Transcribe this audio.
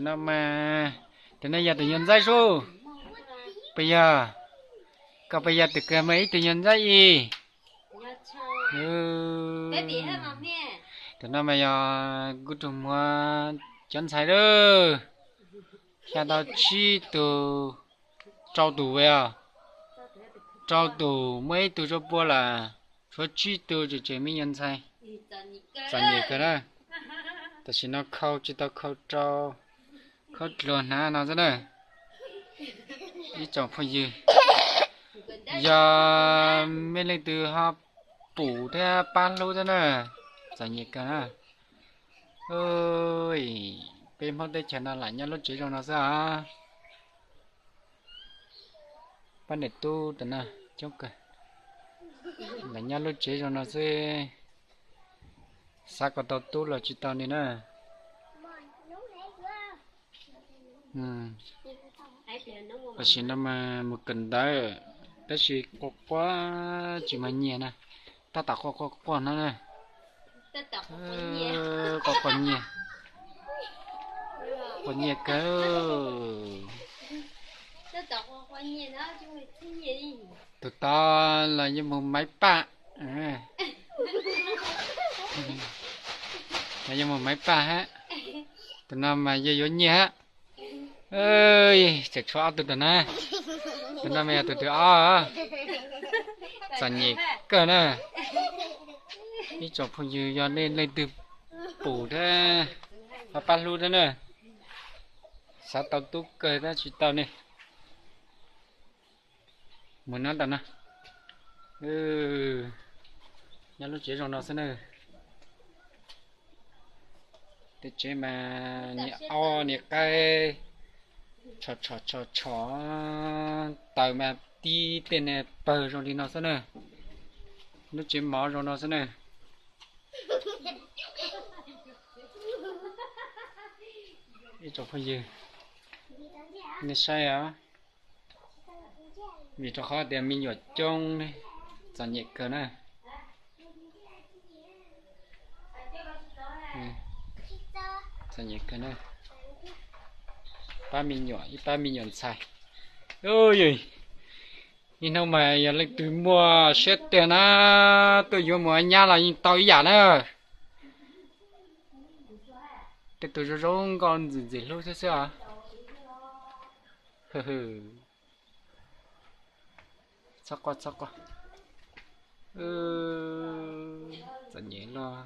No mas, tus no yog tus nyuag ntxaib sub. Puas yog? Koj puas yog tus kawg mas ib tug nyuag ntxaib ib? Tus no mas yog kuv tus muam cov ntxhais lawm. Xya tau tsib tug, rau tus as, rau tus muaj ib tug tso puag lawm, tshuav tsib tug tseem tseg me nyuag ntxhais. Txom nyem kawg na. Tam sim no khau tsis tau khau rau, khau dluag hnav no xwb na. Ib tsoom phooj ywg, yog mej leej twg ho pum thiab pab hlub thiab na, txom nyem kawg na. Peb Hmoob teb chaws no lam nyob lub tsev zoo no xwb os. Pab niam tub tam no coob kawg, lam nyob lub tsev zoo no xwb, xav kom tau tub los tsis tau li na. Tam sim no mas mus kawm ntawv, tab sis quaj quaj tsis muaj nyiaj na, tab tom quaj quaj quaj no na. Quaj quaj nyiaj, quaj nyiaj kawg. Tus tod los yuav mus Maiv Paj, los yuav mus Maiv Paj hab. Tus no mas yog yuav nyiaj hab. Tseem tshuav ob tug tus na. Tus no mas yog tus thib ob. Txom nyem kawg na. Ib tsoom phooj ywg yog nej leej twg pum thiab ho pab hlub thiab na, xav tau tub kawg tab tsis tau ne. Mus no ntawm no, nyob lub tsev zoo no xwb na. Tej tsev mas niam ob niam qaib, tshom tshom tshom tshom, taws mas tib tej niag pawg zoo li no xwb na. Lub tsev mov zoo no xwb na. Ib tsoom phooj ywg, nej saib os, vim rau qhov tias me nyuam coob, txom nyem kawg na. Txom nyem kawg na, pab me nyuam, ib pab me nyuam ntxhais. Ib hnub mas yog leej twg muaj siab tiag na, tuaj yuav mus ua nyab los yeej tau ib yam na. Tej tus zoo zoo nkauj ntxim ntxim hlub xwb xwb os. Txhob quaj, txhob quaj. Txom nyem los.